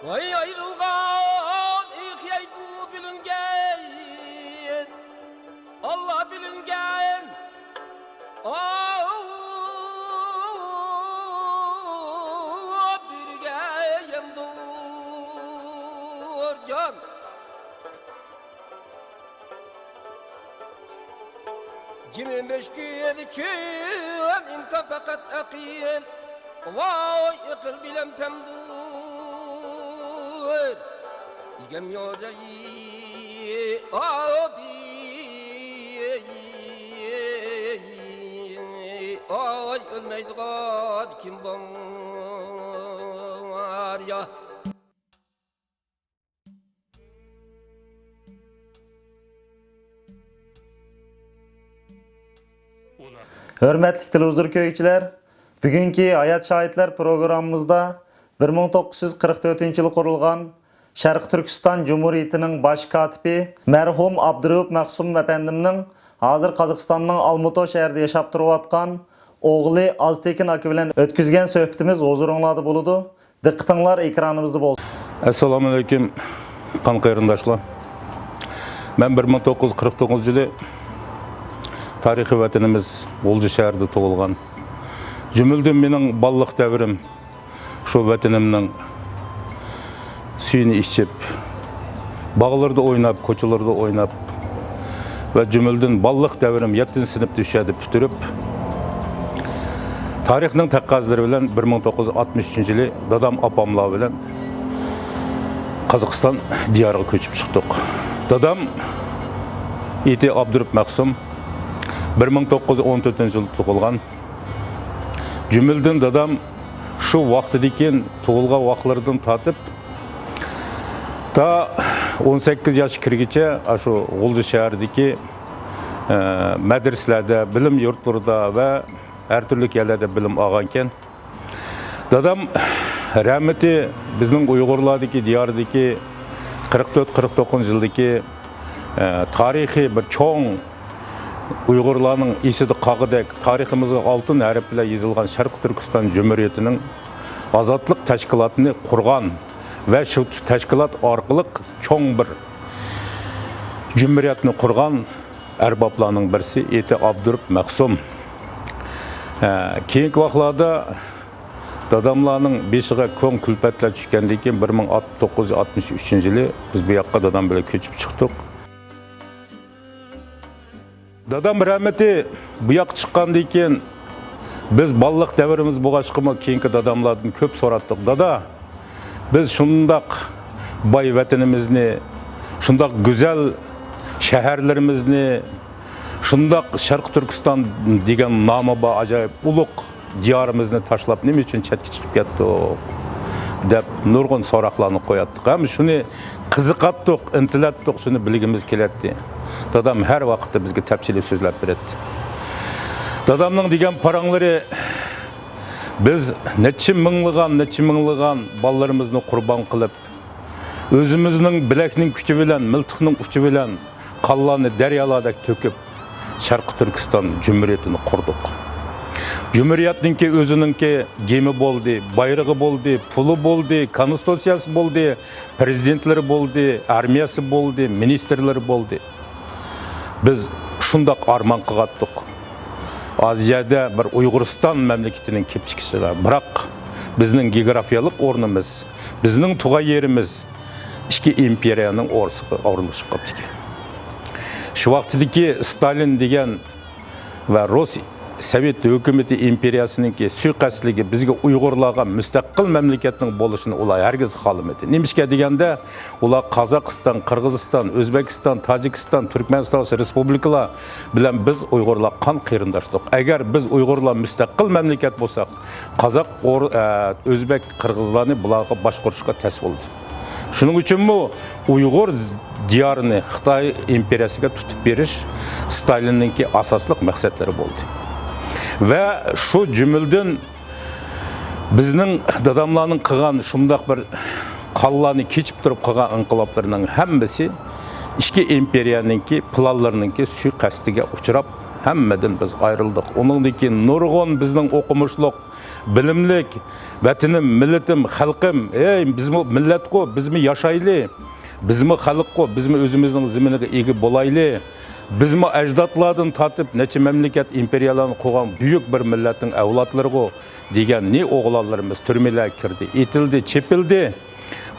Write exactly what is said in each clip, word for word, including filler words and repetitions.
ۋاي ئايرىلغان ئىقيايدۇ بىلىنگەن، ئاللا بىلىنگەن، ئاۋۇ بىرگە يەمدۇر جان. جىمى مۈشكۈل چۈن ئىمكان پەقەت ئەقىل. ۋاي ئەقىل بىلەن پەمدۇر. ئىگەم يوجاي ئابى. ئاي ئۆلمەيدىغان كىم بار يا؟ ھۆرمەتلىك تېلېۋىزور كۆرگۈچىلەر، بۈگۈنكى ھايات شاھىتلار پروگراممىمىزدا بىر مىڭ توققۇز يۈز قىرىق تۆتىنچى يىلى قۇرۇلغان شەرقىي تۈركىستان جۇمھۇرىيىتىنىڭ باش كاتىپى مەرھۇم ئابدۇرېئۇپ مەخسۇم ئەپەندىمنىڭ ھازىر قازاقىستاننىڭ ئالمۇتو شەھىرىدە ياشاپ تۇرۇۋاتقان ئوغلى ئازتېكىن ئاكا بىلەن ئۆتكۈزگەن سۆھبىتىمىز ھۇزۇرۇڭلاردا بولىدۇ. دىققىتىڭلار ئېكرانىمىزدا بولسۇن. ئەسسالامۇئەلەيكۇم، قان قېرىنداشلار. مەن بىر مىڭ توققۇز يۈز قىرىق توققۇزىنچى يىلى تارىخىي ۋەتىنىمىز غۇلجا شەھىرىدە تۇغۇلغان. جۈملىدىن مېنىڭ بالىلىق دەۋرىم شۇ ۋەتىنىمنىڭ سۈيىنى ئىچىپ، باغلىرىدا ئويناپ، كوچىلىرىدا ئويناپ ۋە جۈملىدىن بالىلىق دەۋرىم يەتتىنچى سىنىپتا شۇ يەردە پۈتتۈرۈپ، تارىخنىڭ تەقەززىلىرى بىلەن بىر مىڭ توققۇز يۈز ئاتمىش ئۈچىنچى يىلى دادام ئاپاملار بىلەن قازاقىستان دىيارىغا كۆچۈپ چىقتۇق. دادام ئېتى ئابدۇرېئۇپ مەخسۇم، بىر مىڭ توققۇز يۈز ئون تۆتىنچى يىلى تۇغۇلغان. جۈملىدىن دادام شۇ ۋاقتىدىكى، تۇغۇلغان ۋاقىتلىرىدىن تارتىپ تا ئون سەككىز ياشقا كىرگىچە ئاشۇ غۇلجا شەھىرىدىكى، ئە، مەدرىسىلەردە، بىلىم يۇرتلىرىدا ۋە ھەر تۈرلۈك يەرلەردە بىلىم ئالغانىكەن. دادام رەھمىتى بىزنىڭ ئۇيغۇرلاردىكى، دىيارىدىكى قىرىق تۆت، قىرىق توققۇزىنچى يىلدىكى، ئە، تارىخىي بىر چوڭ ئۇيغۇرلارنىڭ ئېسىدە قالغۇدەك، تارىخىمىزغا ئالتۇن ھەرپ بىلەن يېزىلغان شەرقىي تۈركىستان جۇمھۇرىيىتىنىڭ ئازادلىق تەشكىلاتىنى قۇرغان ۋە شۇ تەشكىلات ئارقىلىق چوڭ بىر جۇمھۇرىيەتنى قۇرغان ئەربابلارنىڭ بىرسى ئېتى ئابدۇرېئۇپ مەخسۇم. ھە، كېيىنكى ۋاقىتلاردا داداملارنىڭ بېشىغا كۆڭ كۈلپەتلەر چۈشكەندىن كېيىن، بىر مىڭ توققۇز يۈز ئاتمىش ئۈچىنچى يىلى بىز بۇ ياققا دادام بىلەن كۆچۈپ چىقتۇق. دادام رەھمىتى بۇ ياققا چىققاندىن كېيىن، بىز بالىلىق دەۋرىمىز بولغاچقىمۇ، كېيىنكى داداملاردىن كۆپ سوراتتۇق. دادا، بىز شۇنداق باي ۋەتىنىمىزنى، شۇنداق گۈزەل شەھەرلىرىمىزنى، شۇنداق شەرقىي تۈركىستان دېگەن نامى بار ئاجايىپ ئۇلۇغ دىيارىمىزنى تاشلاپ نېمە ئۈچۈن چەتكە چىقىپ كەتتۇق؟ دەپ نۇرغۇن سوراقلارنى قوياتتۇق. ھەم شۇنى قىزىقاتتۇق، ئىنتىلەتتۇق، شۇنى بىلگۈمىز كېلەتتى. دادام ھەر ۋاقىتتا بىزگە تەپسىلىي سۆزلەپ بېرەتتى. دادامنىڭ دېگەن پاراڭلىرى، بىز نەچچە مىڭلىغان، نەچچە مىڭلىغان بالىلىرىمىزنى قۇربان قىلىپ، ئۆزىمىزنىڭ بىلەكنىڭ كۈچى بىلەن، مىلتىقنىڭ ئۇچى بىلەن قانلارنى دەريالاردەك تۆكۈپ، شەرقىي تۈركىستان جۇمھۇرىيىتىنى قۇردۇق. جۇمھۇرىيەتنىڭكى ئۆزىنىڭكى گىمى بولدى، بايرىقى بولدى، پۇلى بولدى، كونستىتۇتسىيەسى بولدى، پىرېزىدېنتلىرى بولدى، ئارمىيەسى بولدى، مىنىستىرلىرى بولدى. بىز شۇنداق ئارمان قىلغاتتۇق، ئازىيەدە بىر ئۇيغۇرىستان مەملىكىتىنىڭ كېلىپ چىقىشىغا. بىراق، بىزنىڭ گېئوگرافىيەلىك ئورنىمىز، بىزنىڭ تۇغان يېرىمىز ئىككى ئىمپېرىيەنىڭ ئورىسىغا ئورۇنلىشىپ قاپتىكەن. شۇ ۋاقتىدىكى ستالىن دېگەن ۋە رۇس سوۋېت ھۆكۈمىتى ئىمپېرىيەسىنىڭكى سۇيىقەستلىكى بىزگە ئۇيغۇرلارغا مۇستەقىل مەملىكەتنىڭ بولۇشىنى ئۇلار ھەرگىز خالىمىدى. نېمىشقا دېگەندە، ئۇلار قازاقىستان، قىرغىزىستان، ئۆزبېكىستان، تاجىكىستان، تۈركمەنىستان رېسپۇبلىكىلار بىلەن بىز ئۇيغۇرلار قان قېرىنداشتۇق. ئەگەر بىز ئۇيغۇرلار مۇستەقىل مەملىكەت بولساق، قازاق، ئور-، ئە، ئۆزبېك، قىرغىزلارنى بۇلارغا باشقۇرۇشقا تەس بولدى. شۇنىڭ ئۈچۈنمۇ ئۇيغۇر دىيارىنى خىتاي ئىمپېرىيەسىگە تۇتۇپ بېرىش ستالىننىڭكى ئاساسلىق مەقسەتلىرى بولدى. ۋە شۇ جۈملىدىن بىزنىڭ داداملارنىڭ قىلغان شۇنداق بىر قانلارنى كېچىپ تۇرۇپ قىلغان ئىنقىلابلىرىنىڭ ھەممىسى ئىككى ئىمپېرىيەنىڭكى پىلانلىرىنىڭكى سۇيىقەستىگە ئۇچراپ، ھەممىدىن بىز ئايرىلدۇق. ئۇنىڭدىن كېيىن نۇرغۇن بىزنىڭ ئوقۇمۇشلۇق، بىلىملىك، ۋەتىنىم، مىللىتىم، خەلقىم، ئەي، بىزمۇ مىللەتقۇ، بىزمۇ ياشايلى، بىزمۇ خەلققۇ، بىزمۇ ئۆزىمىزنىڭ زېمىنىغا ئىگە بولايلى، بىزمۇ ئەجدادلاردىن تارتىپ نەچچە مەملىكەت، ئىمپېرىيەلەرنى قۇرغان بۈيۈك بىر مىللەتنىڭ ئەۋلادلىرىغۇ دېگەن نى ئوغلانلىرىمىز تۈرمىلەرگە كىردى، ئېتىلدى، چېپىلدى.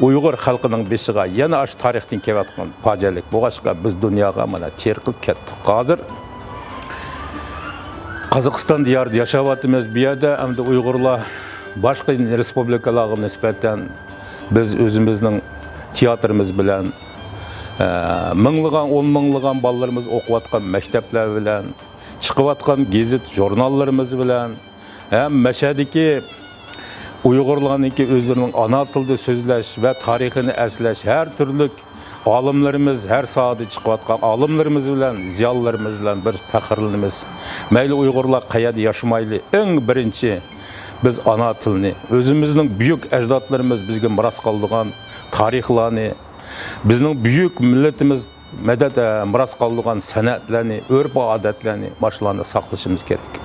ئۇيغۇر خەلقىنىڭ بېشىغا يەنە ئاشۇ تارىختىن كېلىۋاتقان پاجىئەلىك بولغاچقا، بىز دۇنياغا مانا تېرىقىپ كەتتۇق. ھازىر قازاقىستان دىيارىدا ياشاۋاتىمىز. بۇ يەردە ئەمدى ئۇيغۇرلار باشقا رېسپۇبلىكىلارغا نىسبەتەن بىز ئۆزىمىزنىڭ تىياتىرىمىز بىلەن، ئە، مىڭلىغان، ئون مىڭلىغان بالىلىرىمىز ئوقۇۋاتقان مەكتەپلەر بىلەن، چىقىۋاتقان گېزىت، ژۇرناللىرىمىز بىلەن، ھەم مەشەدىكى ئۇيغۇرلارنىڭكى ئۆزلىرىنىڭ ئانا تىلىدا سۆزلەش ۋە تارىخىنى ئەسلەش ھەر تۈرلۈك ئالىملىرىمىز، ھەر ساھەدە چىقىۋاتقان ئالىملىرىمىز بىلەن، زىيالىيلىرىمىز بىلەن بىز پەخىرلىنىمىز. مەيلى ئۇيغۇرلار قەيەردە ياشىمايلى، ئەڭ بىرىنچى بىز ئانا تىلنى، ئۆزىمىزنىڭ بۈيۈك ئەجدادلىرىمىز بىزگە مىراس قالدۇرغان تارىخلارنى، بىزنىڭ بۈيۈك مىللىتىمىز مەدەت، ئە، مىراس قالدۇرغان سەنئەتلەرنى، ئۆرپ-ئادەتلەرنى، ماشۇلارنى ساقلىشىمىز كېرەك.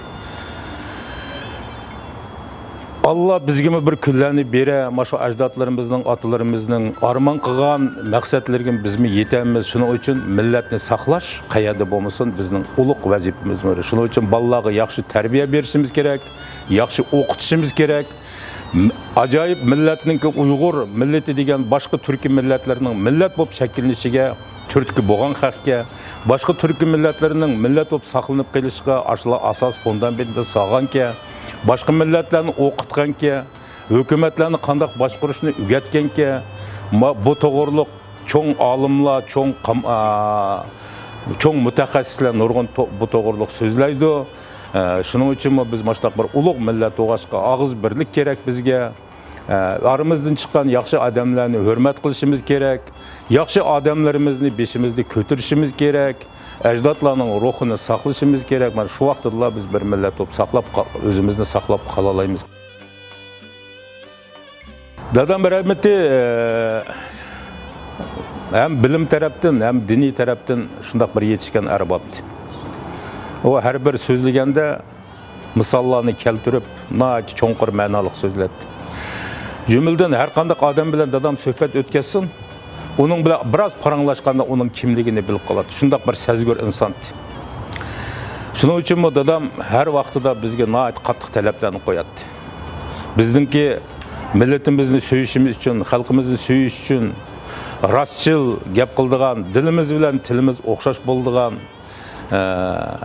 ئاللا بىزگىمۇ بىر كۈنلەرنى بېرە، ماشۇ ئەجدادلىرىمىزنىڭ، ئاتىلىرىمىزنىڭ ئارمان قىلغان مەقسەتلىرىگە بىزمۇ يېتەلمىز. شۇنىڭ ئۈچۈن مىللەتنى ساقلاش قەيەردە بولمىسۇن، بىزنىڭ ئۇلۇغ ۋەزىپىمىز بار. شۇنىڭ ئۈچۈن بالىلارغا ياخشى تەربىيە بېرىشىمىز كېرەك، ياخشى ئوقۇتۇشىمىز كېرەك. م-، ئاجايىپ مىللەتنىڭكى ئۇيغۇر مىللىتى دېگەن باشقا تۈركىي مىللەتلەرنىڭ مىللەت بولۇپ شەكىللىنىشىگە تۈرتكە بولغان خەقكە، باشقا تۈركىي مىللەتلەرنىڭ مىللەت بولۇپ ساقلىنىپ قېلىشىغا ئاشۇلار ئاساس فۇندامېنتنى سالغانكەن، باشقا مىللەتلەرنى ئوقۇتقانكەن، ھۆكۈمەتلەرنى قانداق باشقۇرۇشنى ئۆگەتكەنكەن، ما-، بۇ توغرۇلۇق چوڭ ئالىملار، چوڭ قام-، ئا، چوڭ مۇتەخەسسىسلەر نۇرغۇن تو-، بۇ توغرۇلۇق سۆزلەيدۇ. ئە، شۇنىڭ ئۈچۈنمۇ بىز مۇشۇنداق بىر ئۇلۇغ مىللەت بولغاچقا، ئاغزى بىرلىك كېرەك بىزگە. ئە، ئارىمىزدىن چىققان ياخشى ئادەملەرنى ھۆرمەت قىلىشىمىز كېرەك. ياخشى ئادەملىرىمىزنى بېشىمىزدا كۆتۈرۈشىمىز كېرەك. ئەجدادلارنىڭ روھىنى ساقلىشىمىز كېرەك. مانا شۇ ۋاقىتتىلا بىز بىر مىللەت بولۇپ ساقلاپ قا-، ئۆزىمىزنى ساقلاپ قالالايمىز. دادام رەھمىتى، ئە، ھەم بىلىم تەرەپتىن، ھەم دىنىي تەرەپتىن شۇنداق بىر يېتىشكەن ئەربابتى. ئۇ ھەر بىر سۆزلىگەندە مىساللارنى كەلتۈرۈپ، ناھايىتى چوڭقۇر مەنالىق سۆزلەيتتى. جۈملىدىن ھەر قانداق ئادەم بىلەن دادام سۆھبەت ئۆتكەزسۇن، ئۇنىڭ بىلەن بىراز پاراڭلاشقاندا ئۇنىڭ كىملىكىنى بىلىپ قالاتتى. شۇنداق بىر سەزگۈر ئىنسانتى. شۇنىڭ ئۈچۈنمۇ دادام ھەر ۋاقتىدا بىزگە ناھايىتى قاتتىق تەلەپلەرنى قوياتتى. بىزنىڭكى مىللىتىمىزنى سۆيۈشىمىز ئۈچۈن، خەلقىمىزنى سۆيۈش ئۈچۈن راستچىل گەپ قىلىدىغان، دىلىمىز بىلەن تىلىمىز ئوخشاش بولىدىغان، ئە،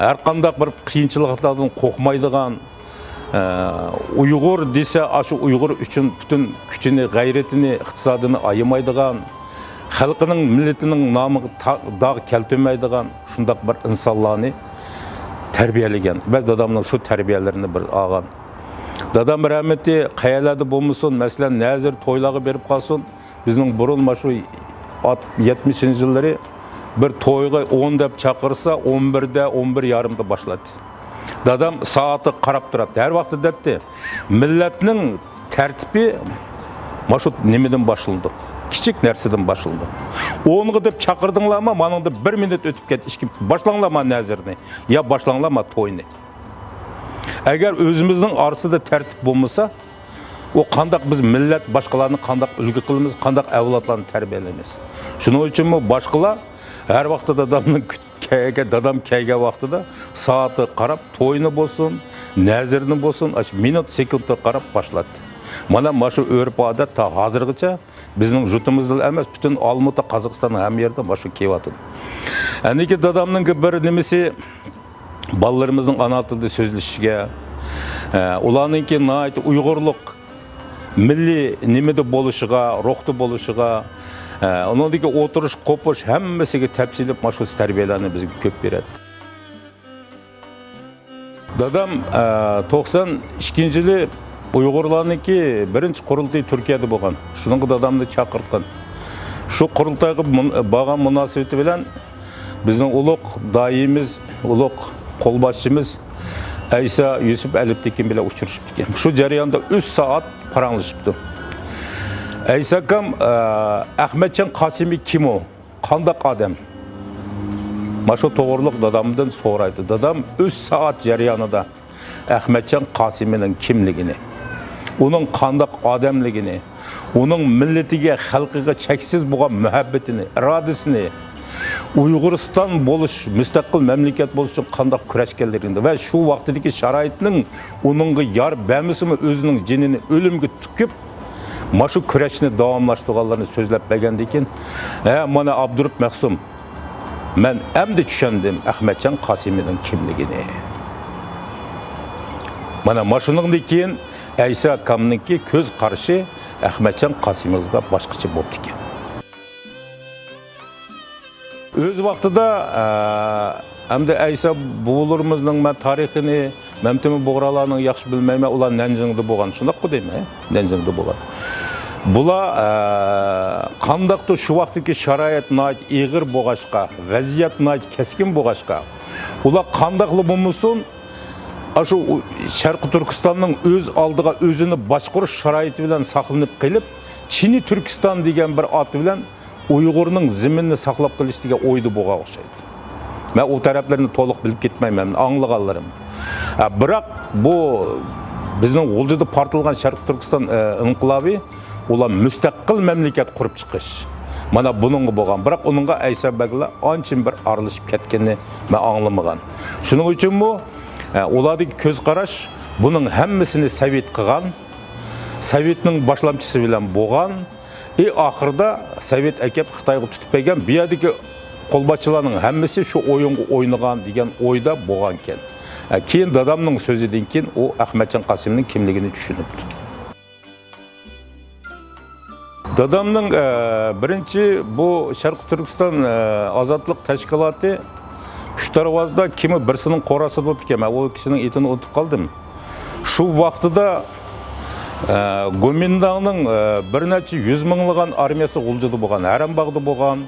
ھەر قانداق بىر قىيىنچىلىقلاردىن قورقمايدىغان، ئە، ئۇيغۇر دېسە، ئاشۇ ئۇيغۇر ئۈچۈن پۈتۈن كۈچىنى، غەيرىتىنى، ئىقتىسادىنى ئايىمايدىغان، خەلقىنىڭ، مىللىتىنىڭ نامىغا تا-، داغ كەلتۈرمەيدىغان شۇنداق بىر ئىنسانلارنى تەربىيەلىگەن. بىز دادامنىڭ شۇ تەربىيەلىرىنى بىر ئالغان. دادام رەھمىتى قەيەرلەردە بولمىسۇن، مەسىلەن، نەزىر تويلارغا بېرىپ قالسۇن، بىزنىڭ بۇرۇن مانا شۇ ئات-، يەتمىشىنچى يىللىرى بىر تويغا ئون دەپ چاقىرسا، ئون بىردە، ئون بىر يېرىمدا باشلاتتى. دادام سائەتكە قاراپ تۇراتتى. ھەر ۋاقىت دەيتتى، مىللەتنىڭ تەرتىپى مانا شۇ نېمىدىن باشلىنىدۇ؟ كىچىك نەرسىدىن باشلىنىدۇ. ئونغا دەپ چاقىردىڭلارمۇ، مانىڭدا بىر مىنۇت ئۆتۈپ كەتتى، ئىككى، باشلاڭلار ما نەزىرنى، يا باشلاڭلار ما توينى. ئەگەر ئۆزىمىزنىڭ ئارىسىدا تەرتىپ بولمىسا، ئۇ قانداق بىز مىللەت باشقىلارنى قانداق ئۈلگە قىلىمىز، قانداق ئەۋلادلارنى تەربىيەلەيمىز؟ شۇنىڭ ئۈچۈنمۇ باشقىلار ھەر ۋاقىتتا دادامنىڭ كۈت-، كەلگەن، دادام كەلگەن ۋاقتىدا سائەتكە قاراپ توينى بولسۇن، نەزىرنى بولسۇن، ئاشۇ مىنۇت سېكۇنتقا قاراپ باشلاتتى. مانا، مانا شۇ ئۆرپ-ئادەت تا ھازىرغىچە بىزنىڭ يۇرتىمىزدا ئەمەس، پۈتۈن ئالمۇتا، قازاقىستاننىڭ ھەممە يېرىدە مانا شۇ كېلىۋاتىدۇ. ئەنىكى دادامنىڭكى بىر نېمىسى، بالىلىرىمىزنىڭ ئانا تىلىدا سۆزلىشىشىگە، ئە، ئۇلارنىڭكى ناھايىتى ئۇيغۇرلۇق مىللىي نېمىدە بولۇشىغا، روھتا بولۇشىغا، ئە، ئۇنىڭدىكى ئولتۇرۇش، قوپۇش ھەممىسىگە تەپسىلىي مەخسۇس تەربىيەلەرنى بىزگە كۆپ بېرەتتى. دادام، ئە، توقسان ئىككىنچى يىلى ئۇيغۇرلارنىڭكى بىرىنچى قۇرۇلتىيى تۈركىيەدە بولغان. شۇنىڭغا دادامنى چاقىرتقان. شۇ قۇرۇلتايغا مۇن-، بارغان مۇناسىۋىتى بىلەن بىزنىڭ ئۇلۇغ داھىيىمىز، ئۇلۇغ قولباشچىمىز ئەيسا يۈسۈپ ئەلپتېكىن بىلەن ئۇچرىشىپتىكەن. شۇ جەرياندا ئۈچ سائەت پاراڭلىشىپتۇ. ئەيسا ئاكام، ئە، ئەخمەتجان قاسىمى كىم ئۇ؟ قانداق ئادەم؟ مانا شۇ توغرۇلۇق دادامدىن سورايدۇ. دادام ئۈچ سائەت جەريانىدا ئەخمەتجان قاسىمىنىڭ كىملىكىنى، ئۇنىڭ قانداق ئادەملىكىنى، ئۇنىڭ مىللىتىگە، خەلقىگە چەكسىز بولغان مۇھەببىتىنى، ئىرادىسىنى، ئۇيغۇرىستان بولۇش، مۇستەقىل مەملىكەت بولۇش ئۈچۈن قانداق كۈرەشكەنلىكىنى ۋە شۇ ۋاقتىدىكى شارائىتنىڭ ئۇنىڭغا يار بەرمىسىمۇ، ئۆزىنىڭ جېنىنى ئۆلۈمگە تىكىپ، مانا شۇ كۈرەشنى داۋاملاشتۇرغانلىرىنى سۆزلەپ بەرگەندىن كېيىن، ھە، مانا ئابدۇرۇپ مەخسۇم، مەن ئەمدى چۈشەندىم ئەخمەتجان قاسىمىنىڭ كىملىكىنى. مانا، مانا شۇنىڭدىن كېيىن ئەيسا ئاكامنىڭكى كۆز قارىشى ئەخمەتجان قاسىمىمىزغا باشقىچە بوپتىكەن. ئۆز ۋاقتىدا، ئە، ئەمدى ئەيسا بوۋىلىرىمىزنىڭ مەن تارىخىنى، مەمتىمىن بۇغرالارنىڭ ياخشى بىلمەيمەن، ئۇلار نەنجىڭدە بولغان، شۇنداققۇ دەيمەن، ھە؟ نەنجىڭدە بولغان. بۇلار، ئە، قانداقتۇر شۇ ۋاقىتتىكى شارائىت ناھايىتى ئېغىر بولغاچقا، ۋەزىيەت ناھايىتى كەسكىن بولغاچقا، ئۇلار قانداقلا بولمىسۇن، ئاشۇ شەرقىي تۈركىستاننىڭ ئۆز ئالدىغا ئۆزىنى باشقۇرۇش شارائىتى بىلەن ساقلىنىپ قېلىپ، چىنى تۈركىستان دېگەن بىر ئات بىلەن ئۇيغۇرنىڭ زېمىنىنى ساقلاپ قېلىش دېگەن ئويدا بولغان ئوخشايدۇ. مەن ئۇ تەرەپلىرىنى تولۇق بىلىپ كەتمەيمەن، ئاڭلىغانلىرىم. ھە، بىراق بۇ بىزنىڭ غۇلجىدا پارتلىغان شەرقىي تۈركىستان، ئە، ئىنقىلابى، ئۇلار مۇستەقىل مەملىكەت قۇرۇپ چىقىش. مانا بۇنىڭغا بولغان. بىراق ئۇنىڭغا ئەيسا بەگلەر ئانچىنى بىر ئارىلىشىپ كەتكىنىنى مەن ئاڭلىمىغان. شۇنىڭ ئۈچۈنمۇ، ئە، ئۇلاردىكى كۆز قاراش بۇنىڭ ھەممىسىنى سوۋېت قىلغان، سوۋېتنىڭ باشلامچىسى بىلەن بولغان، ئى، ئاخىرىدا سوۋېت ئەكەپ خىتايغا تۇتۇپ بەرگەن، بۇ يەردىكى قولباشچىلارنىڭ ھەممىسى شۇ ئويۇنغا ئوينىغان دېگەن ئويدا بولغانىكەن. ئە، كېيىن دادامنىڭ سۆزىدىن كېيىن ئۇ ئەخمەتجان قاسىمنىڭ كىملىكىنى چۈشىنىپتۇ. دادامنىڭ، ئە، بىرىنچى بۇ شەرقىي تۈركىستان، ئە، ئازادلىق تەشكىلاتى ئۈچ دەرۋازىدا كېمە بىرسىنىڭ قوراسىدا بولۇپتىكەن. مەن ئۇ كىشىنىڭ ئېتىنى ئۇنتۇپ قالدىم. شۇ ۋاقتىدا، ئە، گومىنداڭنىڭ، ئە، بىر نەچچە يۈز مىڭلىغان ئارمىيەسى غۇلجىدا بولغان، ھەرەمباغدا بولغان،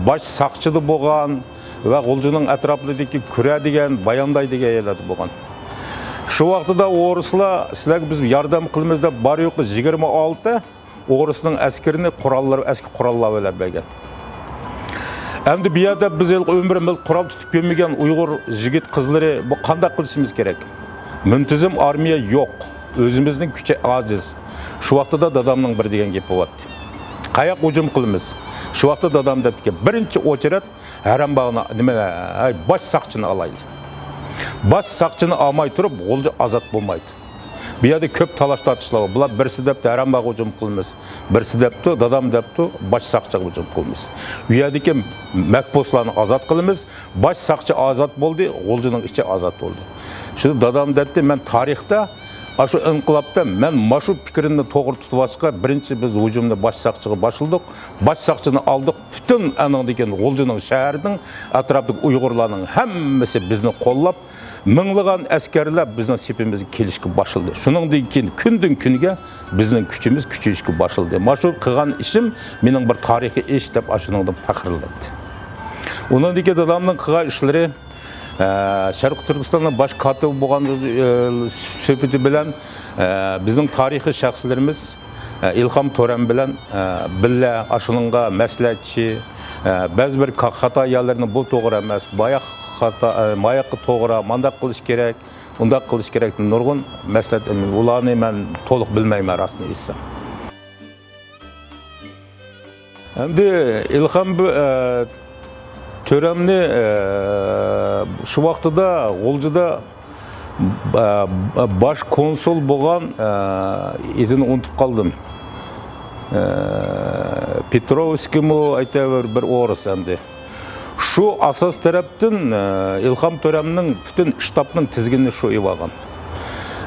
باش ساقچىدا بولغان ۋە غۇلجىنىڭ ئەتراپلىرىدىكى كۈرە دېگەن، بايانداي دېگەن يەرلەردە بولغان. شۇ ۋاقتىدا ئورۇسلار سىلەرگە بىز ياردەم قىلىمىز دەپ بار يوقى يىگىرمە ئالتە ئورۇسنىڭ ئەسكىرىنى قوراللار، ئەسكى قوراللار بىلەن بەرگەن. ئەمدى بۇ يەردە بىز ھېلىقى ئۆمرى مىللىق قورال تۇتۇپ يۈرمىگەن ئۇيغۇر يىگىت قىزلىرى، بۇ قانداق قىلىشىمىز كېرەك؟ مۇنتىزىم ئارمىيە يوق، ئۆزىمىزنىڭ كۈچى ئاجىز. شۇ ۋاقتىدا دادامنىڭ بىر دېگەن گېپى بولاتتى. قاياققا ھۇجۇم قىلىمىز؟ شۇ ۋاقىتتا دادام دەپتىكەن، بىرىنچى ئوچرەت ھەرەمباغنى، نېمە، ھەي، باش ساقچىنى ئالايلى. باش ساقچىنى ئالماي تۇرۇپ غۇلجا ئازاد بولمايدۇ. بۇ يەردە كۆپ تالاش-تارتىشلار بار. بۇلار بىرسى دەپتۇ، ھەرەمباغا ھۇجۇم قىلىمىز. بىرسى دەپتۇ، دادام دەپتۇ، باش ساقچىغا ھۇجۇم قىلىمىز. ئۇ يەردىكى مەھبۇسلارنى ئازاد قىلىمىز. باش ساقچى ئازاد بولدى، غۇلجىنىڭ ئىچى ئازاد بولدى. شۇ دادام دەپتۇ، مەن تارىختا، ئاشۇ ئىنقىلابتا مەن ماشۇ پىكرىمنى توغرا تۇتۇۋاچقا، بىرىنچى بىز ھۇجۇمنى باش ساقچىغا باشلىدۇق. باش ساقچىنى ئالدۇق. پۈتۈن ئانىڭدىن كېيىن غۇلجىنىڭ شەھىرىنىڭ ئەتراپىدىكى ئۇيغۇرلارنىڭ ھەممىسى بىزنى قوللاپ، مىڭلىغان ئەسكەرلەر بىزنىڭ سېپىمىزگە كېلىشكە باشلىدى. شۇنىڭدىن كېيىن كۈندىن كۈنگە بىزنىڭ كۈچىمىز كۈچىيىشكە باشلىدى. مانا شۇ قىلغان ئىشىم مېنىڭ بىر تارىخىي ئىش دەپ ئاشۇنىڭدىن پەخىرلىنەتتى. ئۇنىڭدىن كېيىن دادامنىڭ قىلغان ئىشلىرى، ئە، شەرقىي تۈركىستاننىڭ باش كاتىپى بولغان، ئە، سۈپىتى بىلەن، ئە، بىزنىڭ تارىخىي شەخسلىرىمىز، ئە، ئىلھام تۆرەم بىلەن، ئە، بىللە ئاشۇنىڭغا مەسلىھەتچى، ئە، بەزى بىر كا-، خاتا يەرلىرىنى بۇ توغرا ئەمەس، باياق خاتا، ئە، ماياققا توغرا، مانداق قىلىش كېرەك، ئۇنداق قىلىش كېرەك، نۇرغۇن مەسلىھەت، ئۇلارنى مەن تولۇق بىلمەيمەن راستىنى ئېيتسام. ئەمدى ئىلھام بۇ، ئە، تۆرەمنى، ئە، شۇ ۋاقتىدا غۇلجىدا، ئە، باش كونسۇل بولغان، ئە، ئېتىنى ئۇنتۇپ قالدىم. ئە، پېتروۋسكىيمۇ ئەيتەۋېرە، بىر ئورۇس ئەمدى. شۇ ئاساس تەرەپتىن، ئە، ئىلھام تۆرەمنىڭ پۈتۈن شتابنىڭ تىزگىنىنى شۇ ئېلىۋالغان.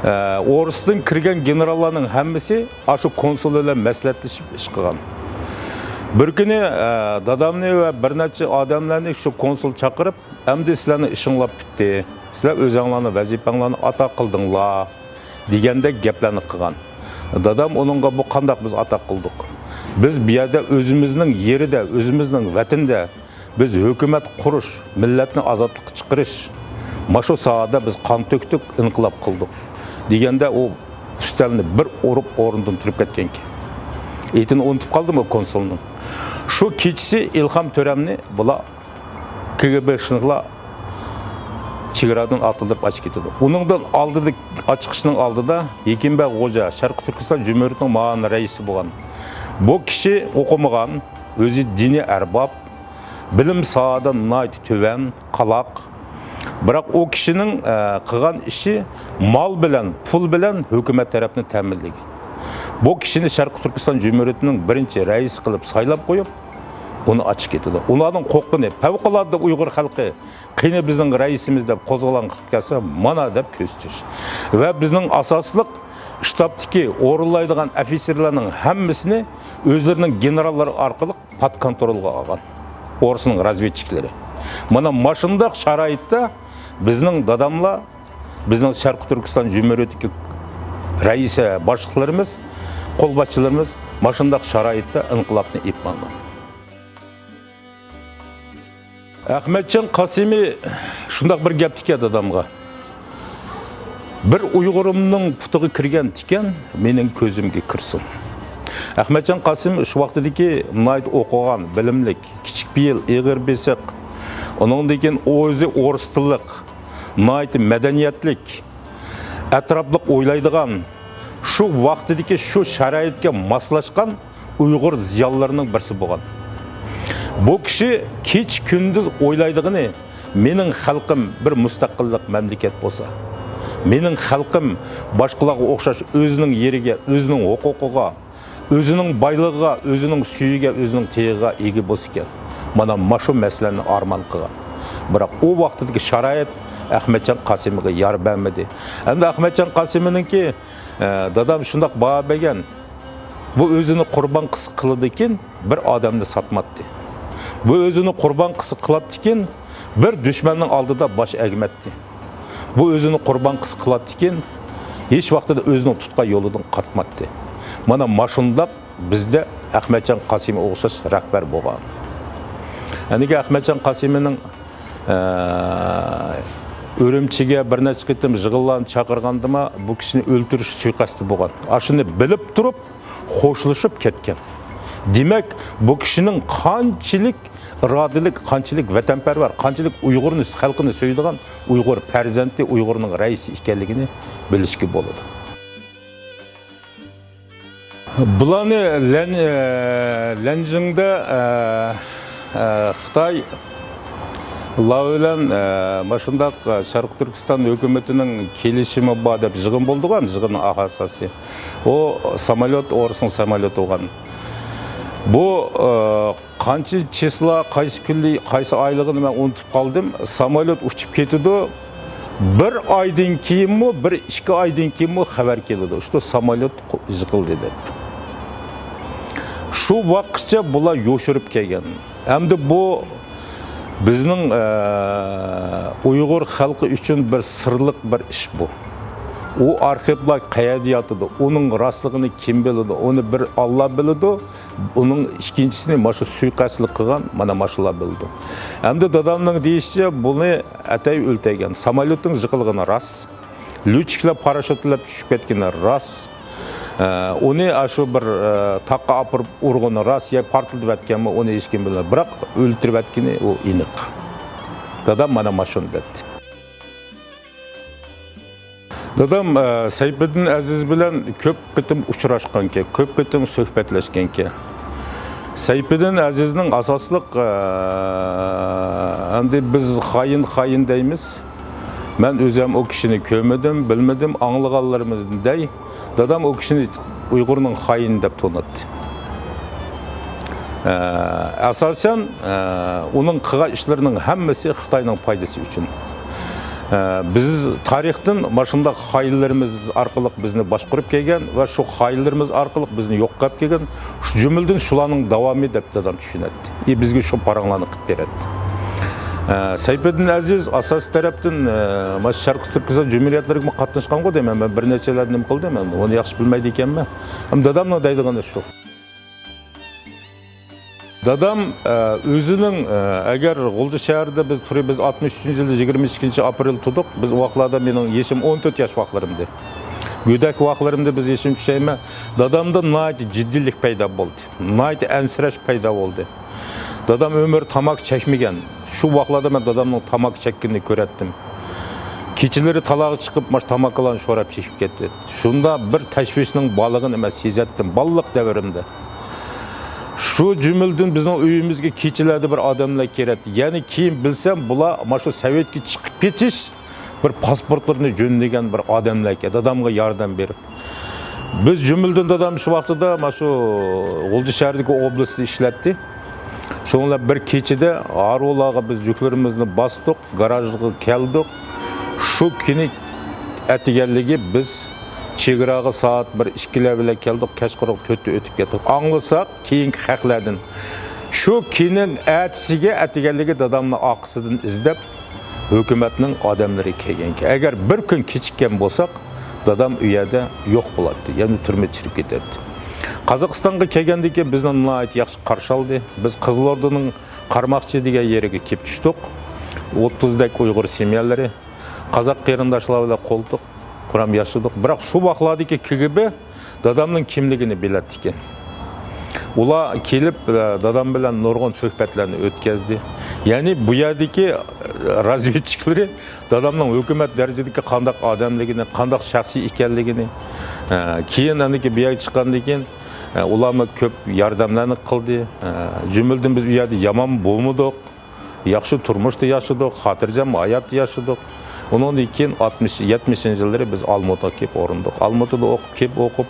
ئە، ئورۇسدىن كىرگەن گېنېراللارنىڭ ھەممىسى ئاشۇ كونسۇل بىلەن مەسلىھەتلىشىپ ئىش قىلغان. بىر كۈنى، ئە، دادامنى ۋە بىر نەچچە ئادەملەرنى شۇ كونسۇل چاقىرىپ، ئەمدى سىلەرنىڭ ئىشىڭلار پۈتتى. سىلەر ئۆزۈڭلارنىڭ ۋەزىپەڭلارنى ئادا قىلدىڭلار، دېگەندەك گەپلەرنى قىلغان. دادام ئۇنىڭغا، بۇ قانداق بىز ئادا قىلدۇق؟ بىز بۇ يەردە ئۆزىمىزنىڭ يېرىدە، ئۆزىمىزنىڭ ۋەتىنىدە بىز ھۆكۈمەت قۇرۇش، مىللەتنى ئازادلىققا چىقىرىش، مانا شۇ ساھەدە بىز قان تۆكتۇق، ئىنقىلاب قىلدۇق، دېگەندە ئۇ ئۈستەلنى بىر ئۇرۇپ ئورنىدىن تۇرۇپ كەتكەنىكەن. ئېتىنى ئۇنتۇپ قالدىمۇ كونسۇلنىڭ؟ شۇ كېچىسى ئىلھام تۆرەمنى بۇلار كىگبېشنىكلار چېگرادىن ئاتلىنىپ ئاچىقىپ كېتىدۇ. ئۇنىڭدىن ئالدىدا، ئاچىقىشنىڭ ئالدىدا ھېكىمبەگ غوجا، شەرقىي تۈركىستان جۇمھۇرىيىتىنىڭ مۇئاۋىن رەئىسى بولغان. بۇ كىشى ئوقۇمىغان، ئۆزى دىنىي ئەرباب، بىلىم ساھەدە ناھايىتى تۆۋەن، قالاق. بىراق ئۇ كىشىنىڭ، ئە، قىلغان ئىشى مال بىلەن، پۇل بىلەن ھۆكۈمەت تەرەپنى تەمىنلىگەن. بۇ كىشىنى شەرقىي تۈركىستان جۇمھۇرىيىتىنىڭ بىرىنچى رەئىسى قىلىپ سايلاپ قويۇپ، ئۇنى ئاچىقىپ كېتىدۇ. ئۇلارنىڭ قورققىنى، پەۋقۇلئاددە ئۇيغۇر خەلقى، قېنى بىزنىڭ رەئىسىمىز دەپ قوزغىلاڭ قىلىپ كەلسە، مانا دەپ كۆرسىتىش. ۋە بىزنىڭ ئاساسلىق شتابتىكى ئورۇنلايدىغان ئوفىتسېرلارنىڭ ھەممىسىنى ئۆزلىرىنىڭ گېنېراللىرى ئارقىلىق پات كونترولغا ئالغان ئورۇسنىڭ رازۋېدچىكلىرى. مانا مۇشۇنداق شارائىتتا بىزنىڭ داداملار، بىزنىڭ شەرقىي تۈركىستان جۇمھۇرىيىتىدىكى رەئىسە باشلىقلىرىمىز، قولباشچىلىرىمىز مۇشۇنداق شارائىتتا ئىنقىلابنى ئېلىپ ماڭغان. ئەخمەتجان قاسىمى شۇنداق بىر گەپ تىكەن دادامغا. بىر ئۇيغۇرۇمنىڭ پۇتىغا كىرگەن تىكەن مېنىڭ كۆزۈمگە كىرسۇن. ئەخمەتجان قاسىم شۇ ۋاقتىدىكى ناھايىتى ئوقۇغان، بىلىملىك، كىچىك پېئىل، ئېغىر بېسىق، ئۇنىڭدىن كېيىن ئۆزى ئورۇس تىللىق، ناھايىتى مەدەنىيەتلىك، ئەتراپلىق ئويلايدىغان، شۇ ۋاقتىدىكى شۇ شارائىتكە ماسلاشقان ئۇيغۇر زىيالىيلىرىنىڭ بىرسى بولغان. بۇ كىشى كېچە-كۈندۈز ئويلايدىغىنى، مېنىڭ خەلقىم بىر مۇستەقىللىق مەملىكەت بولسا، مېنىڭ خەلقىم باشقىلارغا ئوخشاش ئۆزىنىڭ يېرىگە، ئۆزىنىڭ ھوقۇقىغا، ئۆزىنىڭ بايلىقىغا، ئۆزىنىڭ سۈيىگە، ئۆزىنىڭ تېغىغا ئىگە بولسىكەن. مانا ماشۇ مەسىلىنى ئارمان قىلغان. بىراق ئۇ ۋاقتىدىكى شارائىت ئەخمەتجان قاسىمغا يار بەرمىدى. ئەمدى ئەخمەتجان قاسىمنىڭكى، ئە، دادام شۇنداق باھا بەرگەن، بۇ ئۆزىنى قۇربان قىس-، قىلىدىكىن بىر ئادەمنى ساتماتتى. بۇ ئۆزىنى قۇربان قىس-، قىلاتتىكىن بىر دۈشمەننىڭ ئالدىدا باش ئەگمەتتى. بۇ ئۆزىنى قۇربان قىس-، قىلاتتىكىن ھېچ ۋاقتىدا ئۆزىنىڭ تۇتقان يولىدىن قايتماتتى. مانا ماشۇنداق بىزدە ئەخمەتجان قاسىمى ئوخشاش رەھبەر بولغان. ئەنىگە ئەخمەتجان قاسىمىنىڭ ئە، ئۈرۈمچىگە بىر نەچچە قېتىم يىغىنلارنى چاقىرغاندىمۇ بۇ كىشىنى ئۆلتۈرۈش سۇيىقەستى بولغان. ئاشۇنى بىلىپ تۇرۇپ خوشلىشىپ كەتكەن. دېمەك، بۇ كىشىنىڭ قانچىلىك ئىرادىلىك، قانچىلىك ۋەتەنپەرۋەر، قانچىلىك ئۇيغۇرنى، خەلقىنى سۆيىدىغان ئۇيغۇر پەرزەنتى، ئۇيغۇرنىڭ رەئىسى ئىكەنلىكىنى بىلىشكە بولىدۇ. بۇلارنى لەن-، ئە، لەنجىڭدە، ئە، ئە، خىتاي لار بىلەن، ئە، مۇشۇنداق، ئە، شەرقىي تۈركىستان ھۆكۈمىتىنىڭ كېلىشىمى بار دەپ يىغىن بولدىغان، يىغىننىڭ ئاساسى. ئۇ ساموليوت، ئورۇسنىڭ ساموليوتى بولغان. بۇ، ئە، قانچە چىسلا، قايسى كۈنلى، قايسى ئايلىقىنى مەن ئۇنتۇپ قالدىم. ساموليوت ئۇچۇپ كېتىدۇ. بىر ئايدىن كېيىنمۇ، بىر ئىككى ئايدىن كېيىنمۇ خەۋەر كېلىدۇ، شۇ ساموليوت يىقىلدى دەپ. شۇ ۋاقىتقىچە بۇلار يوشۇرۇپ كەلگەن. ئەمدى بۇ بىزنىڭ، ئە، ئۇيغۇر خەلقى ئۈچۈن بىر سىرلىق بىر ئىش بۇ. ئۇ ئارخىپلار قەيەردە ياتىدۇ؟ ئۇنىڭ راستلىقىنى كىم بىلىدۇ؟ ئۇنى بىر ئاللا بىلىدۇ. ئۇنىڭ ئىككىنچىسىنى مانا شۇ سۇيىقەستلىك قىلغان، مانا ماشۇلار بىلىدۇ. ئەمدى دادامنىڭ دېيىشىچە، بۇنى ئەتەي ئۆلتۈرگەن. ساموليوتنىڭ يىقىلغىنى راست. لېتچىكلار پاراشوت بىلەن چۈشۈپ كەتكىنى راست. ئە، ئۇنى ئاشۇ بىر، ئە، تاغقا ئاپىرىپ ئۇرغىنى راست، يا پارتلىتىۋەتكەنمۇ، ئۇنى ھېچكىم بىلمەيدۇ. بىراق ئۆلتۈرۈۋەتكىنى ئۇ ئېنىق. دادام مانا ماشۇنى دەپتۇ. دادام، ئە، سەيپىدىن ئەزىز بىلەن كۆپ قېتىم ئۇچراشقانكەن، كۆپ قېتىم سۆھبەتلەشكەنكەن. سەيپىدىن ئەزىزنىڭ ئاساسلىق، ئە، ئەمدى بىز خائىن، خائىن دەيمىز. مەن ئۆزۈم ئۇ كىشىنى كۆرمىدىم، بىلمىدىم، ئاڭلىغانلىرىمىزنى دەي. دادام ئۇ كىشىنى ئۇيغۇرنىڭ خائىنى دەپ تونۇتتى. ئە، ئاساسەن، ئە، ئۇنىڭ قىلغان ئىشلىرىنىڭ ھەممىسى خىتاينىڭ پايدىسى ئۈچۈن. ئە، بىز تارىختىن ماشۇنداق خائىنلىرىمىز ئارقىلىق بىزنى باشقۇرۇپ كەلگەن ۋە شۇ خائىنلىرىمىز ئارقىلىق بىزنى يوق قىلىپ كەلگەن، شۇ جۈملىدىن شۇلارنىڭ داۋامى دەپ دادام چۈشىنەتتى. ئى، بىزگە شۇ پاراڭلارنى قىلىپ بېرەتتى. ئە، سەيپىدىن ئەزىز ئاساسىي تەرەپتىن، ئە، مانا شەرقىي تۈركىستان جۇمھۇرىيەتلىرىگە قاتناشقانغۇ دەيمەن، مەن بىر نەچچىلەرنى نېمە قىلدىم، ئەمدى ئۇنى ياخشى بىلمەيدىكەنمەن. ئەمدى دادامنىڭ دەيدىغىنى شۇ. دادام، ئە، ئۆزىنىڭ، ئە، ئەگەر غۇلجا شەھىرىدە بىز تۇرۇپ، بىز ئاتمىش ئۈچىنچى يىلى يىگىرمە ئىككىنچى ئاپرېل تۇدۇق. بىز ئۇ ۋاقىتلاردا مېنىڭ يېشىم ئون تۆت ياش ۋاقىتلىرىمدى. گۆدەك ۋاقىتلىرىمدە بىز يېشىم چۈشەيمەن. دادامدا ناھايىتى جىددىيلىك پەيدا بولدى. ناھايىتى ئەنسىرەش پەيدا بولدى. دادام ئۆمرى تاماكا چەكمىگەن. شۇ ۋاقىتلاردا مەن دادامنىڭ تاماكا چەككىنىنى كۆرەتتىم. كېچىلىرى تالاغا چىقىپ، ماش تاماكىلارنى شوراپ چېكىپ كەتتى. شۇنداق بىر تەشۋىشنىڭ بارلىقىنى مەن سېزەتتىم بالىلىق دەۋرىمدە. شۇ جۈملىدىن بىزنىڭ ئۆيىمىزگە كېچىلەردە بىر ئادەملەر كېلەتتى. يەنى كېيىن بىلسەم، بۇلار مانا شۇ سوۋېتكە چىقىپ كېتىش، بىر پاسپورتلىرىنى جۆندىگەن بىر ئادەملەركەن، دادامغا ياردەم بېرىپ. بىز جۈملىدىن دادام شۇ ۋاقتىدا مانا شۇ غۇلجا شەھىرىدىكى ئوبلاستتا ئىشلەتتى. شۇنىڭ بىلەن بىر كېچىدە ھارۋىلارغا بىز يۈكلىرىمىزنى باستۇق، گاراژغا كەلدۇق. شۇ كۈنى ئەتىگەنلىكى بىز چېگراغا سائەت بىر ئىككىلەر بىلەن كەلدۇق، كەچقۇرۇن تۆتتە ئۆتۈپ كەتتۇق. ئاڭلىساق، كېيىنكى خەقلەردىن. شۇ كۈننىڭ ئەتىسىگە ئەتىگەنلىكى دادامنى ئارقىسىدىن ئىزدەپ، ھۆكۈمەتنىڭ ئادەملىرى كەلگەنىكەن. ئەگەر بىر كۈن كېچىككەن بولساق، دادام ئۇ يەردە يوق بولاتتى، يەنى تۈرمىدە چىرىپ كېتەتتى. قازاقىستانغا كەلگەندىن كېيىن بىزنى ناھايىتى ياخشى قارشى ئالدى. بىز قىزىل ئوردىنىڭ قارماقچى دېگەن يېرىگە كېلىپ چۈشتۇق. ئوتتۇزدەك ئۇيغۇر سېميالىرى، قازاق قېرىنداشلار بىلەن قولتۇق قۇرام ياشىدۇق. بىراق شۇ ۋاقىتلاردىكى كىگىبې دادامنىڭ كىملىكىنى بىلەتتىكەن. ئۇلار كېلىپ، ئە، دادام بىلەن نۇرغۇن سۆھبەتلەرنى ئۆتكەزدى. يەنى بۇ يەردىكى، ئە، رازۋېدچىكلىرى دادامنىڭ ھۆكۈمەت دەرىجىدىكى قانداق ئادەملىكىنى، قانداق شەخسىي ئىكەنلىكىنى، ئە، كېيىن ئاندىن كېيىن بۇ يەرگە چىققاندىن كېيىن، ئە، ئۇلارمۇ كۆپ ياردەملەرنى قىلدى. ئە، جۈملىدىن بىز ئۇ يەردە يامان بولمىدۇق. ياخشى تۇرمۇشتا ياشىدۇق، خاتىرجەم ھاياتتا ياشىدۇق. ئۇنىڭدىن كېيىن ئاتمىش، يەتمىشىنچى يىللىرى بىز ئالمۇتىغا كېلىپ ئورۇندۇق. ئالمۇتىدا ئوقۇپ، كېلىپ ئوقۇپ،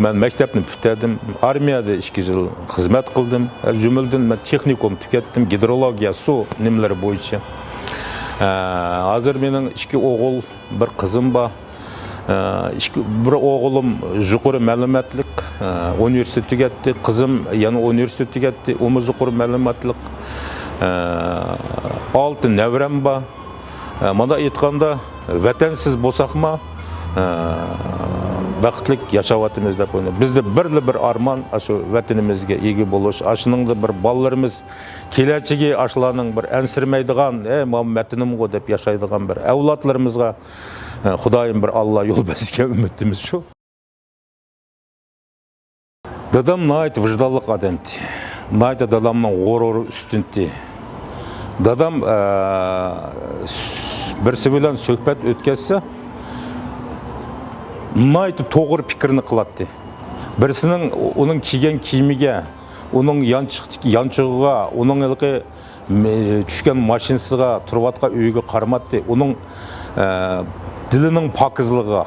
مەن مەكتەپنى پۈتتۈردۈم. ئارمىيەدە ئىككى يىل خىزمەت قىلدىم. جۈملىدىن مەن تېخنىكوم تۈگەتتىم، گىدرولوگىيە، سۇ نېمىلىرى بويىچە. ئە، ھازىر مېنىڭ ئىككى ئوغۇل، بىر قىزىم بار. ئىككى، بىر ئوغلۇم يۇقىرى مەلۇماتلىق، ئۇنىۋېرسىتېت تۈگەتتى، قىزىم يەنە ئۇنىۋېرسىتېت تۈگەتتى، ئۇمۇ يۇقىرى مەلۇماتلىق. ئالتە نەۋرەم بار. مانا ئېيتقاندا، ۋەتەنسىز بولساقمۇ، بەختلىك ياشاۋاتىمىز دەپ ئويلايمەن. بىزدە بىرلا بىر ئارمان، ئاشۇ ۋەتىنىمىزگە ئىگە بولۇش، ئاشۇنىڭدا بىر بالىلىرىمىز كېلەچىكى ئاشۇلارنىڭ بىر ئەنسىرىمەيدىغان، ئەي، مانا ۋەتىنىمغۇ دەپ ياشايدىغان بىر ئەۋلادلىرىمىزغا، ئە، خۇدايىم بىر ئاللا يول بەرسىكەن، ئۈمىدىمىز شۇ. دادام ناھايىتى ۋىجدانلىق ئادەمتى. ناھايىتى دادامنىڭ غۇرۇرى ئۈستۈنتى. دادام، ئە، س-، بىرسى بىلەن سۆھبەت ئۆتكەزسە، ناھايىتى توغرا پىكىرنى قىلاتتى. بىرسىنىڭ ئۇنىڭ كىيگەن كىيىمىگە، ئۇنىڭ يانچۇقتىكى يانچۇقىغا، ئۇنىڭ ھېلىقى مې-، چۈشكەن ماشىنىسىغا، تۇرۇۋاتقان ئۆيىگە قارىماتتى. ئۇنىڭ، ئە، دىلىنىڭ پاكىزلىقىغا،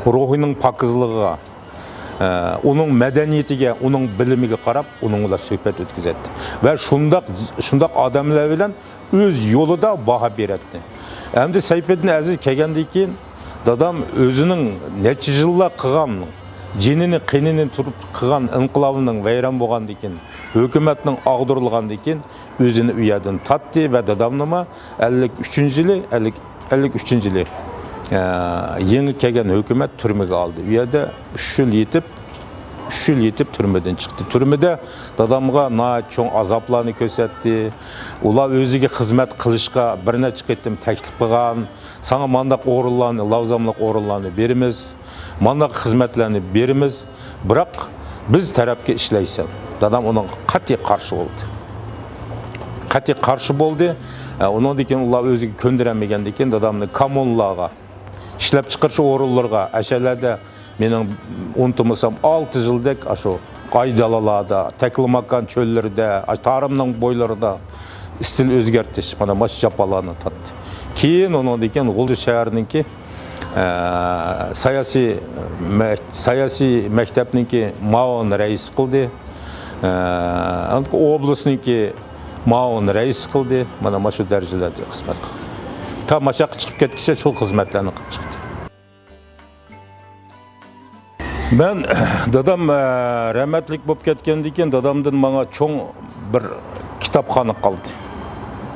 روھىنىڭ پاكىزلىقىغا، ئە، ئۇنىڭ مەدەنىيىتىگە، ئۇنىڭ بىلىمىگە قاراپ، ئۇنىڭ بىلەن سۆھبەت ئۆتكۈزەتتى. ۋە شۇنداق، شۇنداق ئادەملەر بىلەن ئۆز يولىدا باھا بېرەتتى. ئەمدى سەيپىدىن ئەزىز كەلگەندىن كېيىن، دادام ئۆزىنىڭ نەچچە يىللار قىلغان، جېنىنى، قېنىنى تۇرۇپ قىلغان ئىنقىلابىنىڭ ۋەيران بولغاندىن كېيىن، ھۆكۈمەتنىڭ ئاغدۇرۇلغاندىن كېيىن، ئۆزىنى ئۇ يەردىن تارتتى ۋە دادامنىمۇ ئەللىك ئۈچىنچى يىلى، ئەللىك، ئەللىك ئۈچىنچى يىلى، ئە، يېڭى كەلگەن ھۆكۈمەت تۈرمىگە ئالدى. ئۇ يەردە ئۈچ يىل يېتىپ، ئۈچ يىل يېتىپ تۈرمىدىن چىقتى. تۈرمىدە دادامغا ناھايىتى چوڭ ئازابلارنى كۆرسەتتى. ئۇلار ئۆزىگە خىزمەت قىلىشقا بىر نەچچە قېتىم تەكلىپ قىلغان. ساڭا مانداق ئورۇنلارنى، لاۋزاملىق ئورۇنلارنى بېرىمىز، مانداق خىزمەتلەرنى بېرىمىز، بىراق بىز تەرەپكە ئىشلەيسەن. دادام ئۇنىڭغا قەتئىي قارشى بولدى. قەتئىي قارشى بولدى. ئە، ئۇنىڭدىن كېيىن ئۇلار ئۆزىگە كۆندۈرەلمىگەندىن كېيىن دادامنى كامونلارغا، ئىشلەپچىقىرىش ئورۇنلىرىغا، ئەشەلەردە مېنىڭ ئۇنتۇمىسام، ئالتە يىلدەك ئاشۇ ئايدالىلاردا، تەكلىماكان چۆللىرىدە، ئاشۇ تارىمنىڭ بويلىرىدا ئىستىل ئۆزگەرتىش، مانا ماش جاپالارنى تارتتى. كېيىن ئۇنىڭدىن كېيىن غۇلجا شەھىرىنىڭكى، ئە، ساياسىي مەك-، ساياسىي مەكتەپنىڭكى مۇئاۋىن رەئىسى قىلدى. ئە، ئوبلاستنىڭكى مۇئاۋىن رەئىسى قىلدى. مانا ماشۇ دەرىجىلەردە خىزمەت قىلدى. تا ماشاققا چىقىپ كەتكىچە شۇ خىزمەتلەرنى قىلىپ چىقتى. مەن، دادام، ئە، رەھمەتلىك بولۇپ كەتكەندىن كېيىن، دادامدىن ماڭا چوڭ بىر كىتابخانا قالدى.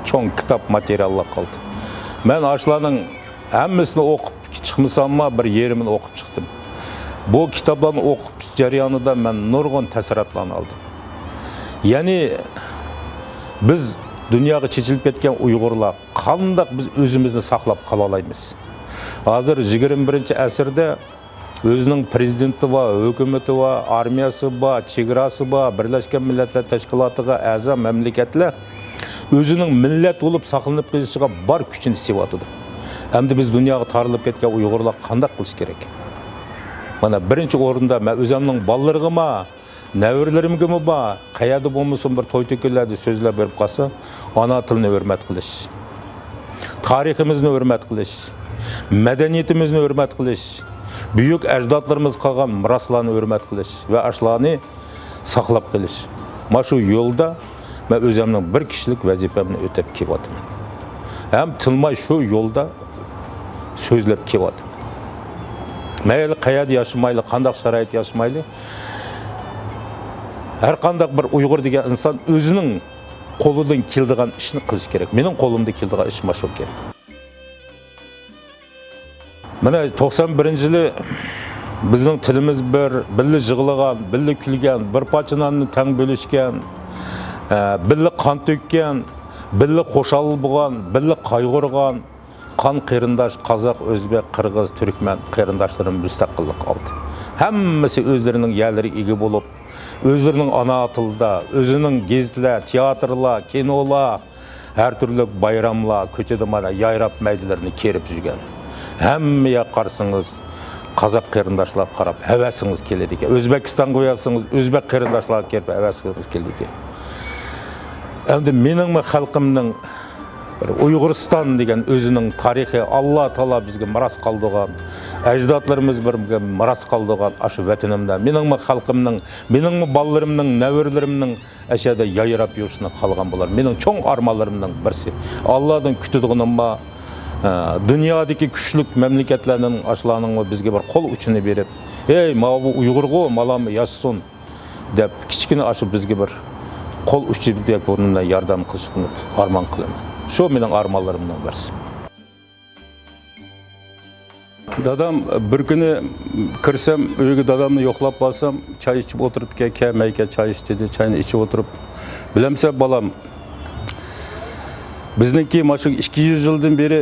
چوڭ كىتاب ماتېرىياللار قالدى. مەن ئاشۇلارنىڭ ھەممىسىنى ئوقۇپ چىقمىساممۇ، بىر يېرىمىنى ئوقۇپ چىقتىم. بۇ كىتابلارنى ئوقۇپ جەريانىدا مەن نۇرغۇن تەسىراتلارنى ئالدىم. يەنى بىز دۇنياغا چېچىلىپ كەتكەن ئۇيغۇرلار قانداق بىز ئۆزىمىزنى ساقلاپ قالالايمىز؟ ھازىر يىگىرمە بىرىنچى ئەسىردە ئۆزىنىڭ پرېزىدېنتى بار، ھۆكۈمىتى بار، ئارمىيەسى بار، چېگراسى بار، بىرلەشكەن مىللەتلەر تەشكىلاتىغا ئەزا مەملىكەتلەر ئۆزىنىڭ مىللەت بولۇپ ساقلىنىپ قېلىشىغا بار كۈچىنى سېلىۋاتىدۇ. ئەمدى بىز دۇنياغا تارىلىپ كەتكەن ئۇيغۇرلار قانداق قىلىش كېرەك؟ مانا، بىرىنچى ئورۇندا مەن ئۆزۈمنىڭ بالىلىرىغىمۇ، نەۋرىلىرىمگىمۇ بار، قەيەردە بولمىسۇن بىر توي-تۆكۈنلەردە سۆزلەپ بېرىپ قالسا، ئانا تىلنى ھۆرمەت قىلىش، تارىخىمىزنى ھۆرمەت قىلىش، مەدەنىيىتىمىزنى ھۆرمەت قىلىش، بۈيۈك ئەجدادلىرىمىز قالغان مىراسلارنى ھۆرمەت قىلىش ۋە ئاشۇلارنى ساقلاپ قېلىش. مانا شۇ يولدا مەن ئۆزۈمنىڭ بىر كىشىلىك ۋەزىپەمنى ئۆتەپ كېلىۋاتىمەن. ھەم تىنماي شۇ يولدا سۆزلەپ كېلىۋاتىمەن. مەيلى قەيەردە ياشىمايلى، قانداق شارائىتتا ياشىمايلى، ھەر قانداق بىر ئۇيغۇر دېگەن ئىنسان ئۆزىنىڭ قولىدىن كېلىدىغان ئىشنى قىلىشى كېرەك. مېنىڭ قولۇمدىن كېلىدىغان ئىش مانا شۇ ئىكەن. مانا توقسان بىرىنچى يىلى بىزنىڭ تىلىمىز بىر، بىللە يىغلىغان، بىللە كۈلگەن، بىر پارچە ناننى تەڭ بۆلۈشكەن، ئە، بىللە قان تۆككەن، بىللە خۇشال بولغان، بىللە قايغۇرغان، قان قېرىنداش، قازاق، ئۆزبېك، قىرغىز، تۈركمەن قېرىنداشلىرىم مۇستەقىللىق ئالدى. ھەممىسى ئۆزلىرىنىڭ يەرلىرىگە ئىگە بولۇپ، ئۆزلىرىنىڭ ئانا تىلىدا، ئۆزىنىڭ گېزىتلەر، تىياتىرلار، كىنولار، ھەر تۈرلۈك بايراملار، كوچىدا مانا يايراپ مەيدىلىرىنى كېرىپ يۈرگەن. ھەممە ياق قارىسىڭىز، قازاق قېرىنداشلارغا قاراپ ھەۋەسىڭىز كېلىدىكەن. ئۆزبېكىستانغا بارسىڭىز، ئۆزبېك قېرىنداشلارغا كېرىپ ھەۋەسىڭىز كېلىدىكەن. ئەمدى مېنىڭمۇ خەلقىمنىڭ بىر ئۇيغۇرىستان دېگەن ئۆزىنىڭ تارىخى، ئاللا تائالا بىزگە مىراس قالدۇرغان، ئەجدادلىرىمىز بىر مىراس قالدۇرغان ئاشۇ ۋەتىنىمدە مېنىڭمۇ خەلقىمنىڭ، مېنىڭمۇ بالىلىرىمنىڭ، نەۋرىلىرىمنىڭ ئەشەدە يايراپ يۈرۈشىنى خالىغان بولار. مېنىڭ چوڭ ئارمانلىرىمنىڭ بىرسى. ئاللادىن كۈتىدىغىنىم بار، ئە، دۇنيادىكى كۈچلۈك مەملىكەتلەرنىڭ ئاشۇلارنىڭمۇ بىزگە بىر قول ئۇچىنى بېرىپ، «ھەي، ماۋۇ ئۇيغۇرغۇ، مالامۇ ياشىسۇن» دەپ، كىچىككىنە ئاشۇ بىزگە بىر قول ئۇچىدەك بۇنىڭ ياردەم قىلىشىنى ئارمان قىلىمەن. شۇ مېنىڭ ئارمانلىرىمنىڭ بىرسى. دادام، بىر كۈنى كىرسەم، ئۆيگە دادامنى يوقلاپ بارسام، چاي ئىچىپ ئولتۇرۇپتىكەن، كەلمەيكەن، چاي ئىچ دېدى، چاينى ئىچىپ ئولتۇرۇپ، بىلەمسەن بالام، بىزنىڭكى مانا شۇ ئىككى يۈز يىلدىن بېرى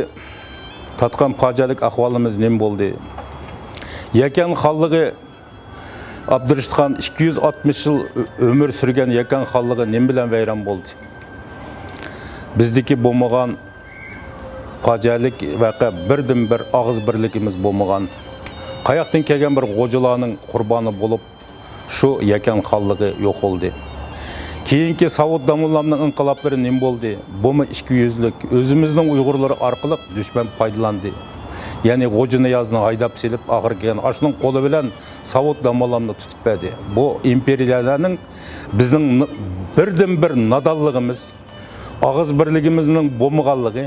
تارتقان پاجىئەلىك ئەھۋالىمىز نېمە بولدى؟ يەكەن خانلىقى ئابدۇرېشىت خان ئىككى يۈز ئاتمىش يىل ئۆمۈر سۈرگەن يەكەن خانلىقى نېمە بىلەن ۋەيران بولدى؟ بىزدىكى بولمىغان پاجىئەلىك ۋەقە، بىردىنبىر ئاغىز بىرلىكىمىز بولمىغان، قاياقتىن كەلگەن بىر غوجىلارنىڭ قۇربانى بولۇپ، شۇ يەكەن خانلىقى يوقالدى. كېيىنكى ساۋۇت داموللامنىڭ ئىنقىلابلىرى نېمە بولدى؟ بۇمۇ ئىككى يۈزلۈك. ئۆزىمىزنىڭ ئۇيغۇرلىرى ئارقىلىق دۈشمەن پايدىلاندى. يەنى غوجىنىيازنى ھايداپ سېلىپ، ئاخىرى كەلگەن ئاشۇنىڭ قولى بىلەن ساۋۇت داموللامنى تۇتۇپ بەردى. بۇ ئىمپېرىيەلەرنىڭ بىزنىڭ ن-، بىردىنبىر نادانلىقىمىز، ئاغىز بىرلىكىمىزنىڭ بولمىغانلىقى،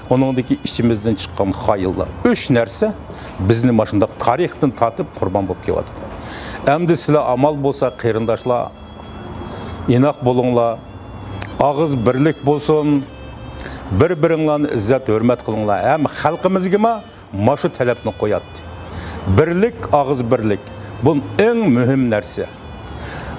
ئۇنىڭدىكى ئىچىمىزدىن چىققان خايىللار. ئۈچ نەرسە بىزنى ماشۇنداق تارىختىن تارتىپ قۇربان بولۇپ كېلىۋاتىدۇ. ئەمدى سىلەر ئامال بولسا، قېرىنداشلار، ئىناق بولۇڭلار، ئاغىز بىرلىك بولسۇن، بىر-بىرىڭلارنى ئىززەت-ھۆرمەت قىلىڭلار. ھەم خەلقىمىزگىمۇ مانا شۇ تەلەپنى قوياتتى. بىرلىك، ئاغىز بىرلىك. بۇ ئەڭ مۇھىم نەرسە.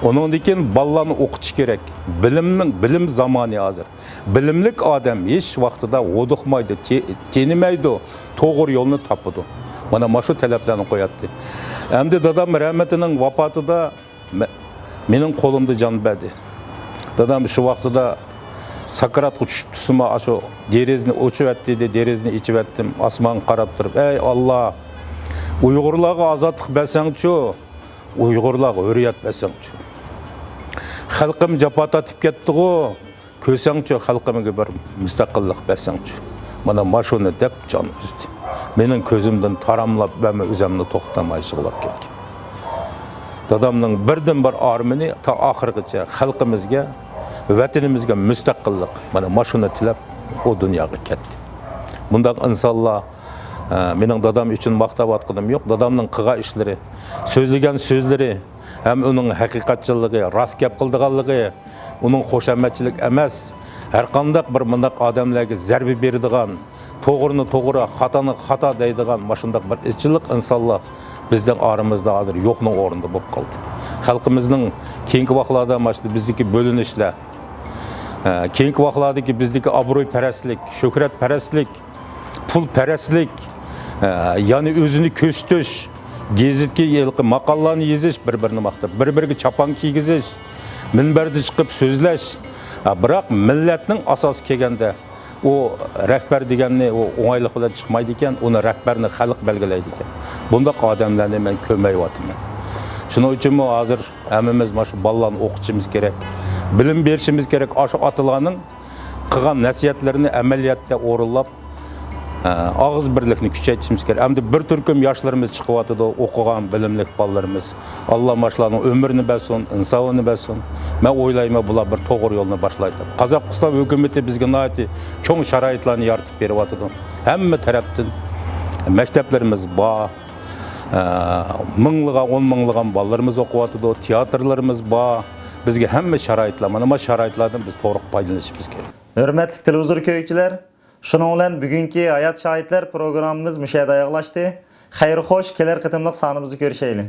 ئۇنىڭدىن كېيىن بالىلارنى ئوقۇتۇش كېرەك. بىلىمنىڭ، بىلىم زامانى ھازىر. بىلىملىك ئادەم ھېچ ۋاقتىدا ھودۇقمايدۇ، تې-، تېنىمەيدۇ، توغرا يولنى تاپىدۇ. مانا، مانا شۇ تەلەپلەرنى قوياتتى. ئەمدى دادام رەھمىتىنىڭ ۋاپاتىدا مە-، مېنىڭ قولۇمدا جان بەردى. دادام شۇ ۋاقتىدا ساكراتقا چۈشۈپ تۇرسىمۇ، ئاشۇ دېرىزىنى ئوچۇۋەت دېدى، دېرىزىنى ئېچىۋەتتىم. ئاسمانغا قاراپ تۇرۇپ، «ئەي ئاللا، ئۇيغۇرلارغا ئازادلىق بەرسەڭچۇ، ئۇيغۇرلارغا ھۆرىيەت بەرسەڭچۇ. خەلقىم جاپا تارتىپ كەتتىغۇ، كۆرسەڭچۇ، خەلقىمگە بىر مۇستەقىللىق بەرسەڭچۇ.» مانا، مانا شۇنى دەپ جان ئۈزدى. مېنىڭ كۆزۈمدىن تاراملاپ، مەنمۇ ئۆزۈمنى توختىتالماي يىغلاپ كەتكەن. دادامنىڭ بىردىنبىر ئارمىنى تا ئاخىرغىچە خەلقىمىزگە، ۋەتىنىمىزگە مۇستەقىللىق. مانا، مانا شۇنى تىلەپ، ئۇ دۇنياغا كەتتى. بۇنداق ئىنسانلار، ئە، مېنىڭ دادام ئۈچۈن ماختاۋاتقىنىم يوق. دادامنىڭ قىلغان ئىشلىرى، سۆزلىگەن سۆزلىرى، ھەم ئۇنىڭ ھەقىقەتچىللىكى، راست گەپ قىلىدىغانلىقى، ئۇنىڭ خۇشامەتچىلىك ئەمەس، ھەرقانداق بىر مۇنداق ئادەملەرگە زەربە بېرىدىغان، توغرىنى توغرا، خاتانى خاتا دەيدىغان مۇشۇنداق بىر ئىزچىللىق ئىنسانلار بىزنىڭ ئارىمىزدا ھازىر يوقنىڭ ئورنىدا بولۇپ قالدى. خەلقىمىزنىڭ كېيىنكى ۋاقىتلاردا مانا شۇ بىزدىكى بۆلۈنۈشلەر، ئە، كېيىنكى ۋاقىتلاردىكى بىزدىكى ئابرۇيپەرەسلىك، شۆھرەتپەرەسلىك، پۇلپەرەسلىك، ئە، يەنى ئۆزىنى كۆرسىتىش، گېزىتكە ھېلىقى ماقالىلارنى يېزىش، بىر-بىرىنى ماختاپ، بىر-بىرىگە چاپان كىيگۈزۈش، مىنبەردە چىقىپ سۆزلەش. ھە، بىراق مىللەتنىڭ ئاساسى كەلگەندە، ئۇ رەھبەر دېگەننى ئۇ ئوڭايلىق بىلەن چىقمايدىكەن، ئۇنى رەھبەرنى خەلق بەلگىلەيدىكەن. بۇنداق ئادەملەرنى مەن كۆرمەيۋاتىمەن. شۇنىڭ ئۈچۈنمۇ ھازىر ھەممىمىز مانا شۇ بالىلارنى ئوقۇتۇشىمىز كېرەك، بىلىم بېرىشىمىز كېرەك. ئاشۇ ئاتىلارنىڭ قىلغان نەسىھەتلىرىنى ئەمەلىيەتتە ئورۇنلاپ، ئە، ئاغزى بىرلىكنى كۈچەيتىشىمىز كېرەك. ئەمدى بىر تۈركۈم ياشلىرىمىز چىقىۋاتىدۇ، ئوقۇغان، بىلىملىك بالىلىرىمىز. ئاللا ماشۇلارنىڭ ئۆمرىنى بەرسۇن، ئىنسابىنى بەرسۇن. مەن ئويلايمەن، بۇلار بىر توغرا يولنى باشلايدۇ. قازاقىستان ھۆكۈمىتى بىزگە ناھايىتى چوڭ شارائىتلارنى يارىتىپ بېرىۋاتىدۇ. ھەممە تەرەپتىن مەكتەپلىرىمىز بار. ئە، مىڭلىغان، ئون مىڭلىغان بالىلىرىمىز ئوقۇۋاتىدۇ، تىياتىرلىرىمىز بار. بىزگە ھەممە شارائىتلار، مانا، مانا شارائىتلاردىن بىز تولۇق پايدىلىنىشىمىز كېرەك. ھۆرمەتلىك تېلېۋىزور كۆرگۈچىلەر، شۇنىڭ بىلەن بۈگۈنكى ھايات شاھىتلار پروگراممىمىز مۇشۇ يەردە ئاياغلاشتى. خەير خوش، كېلەر قېتىملىق سانىمىزدا كۆرۈشەيلى.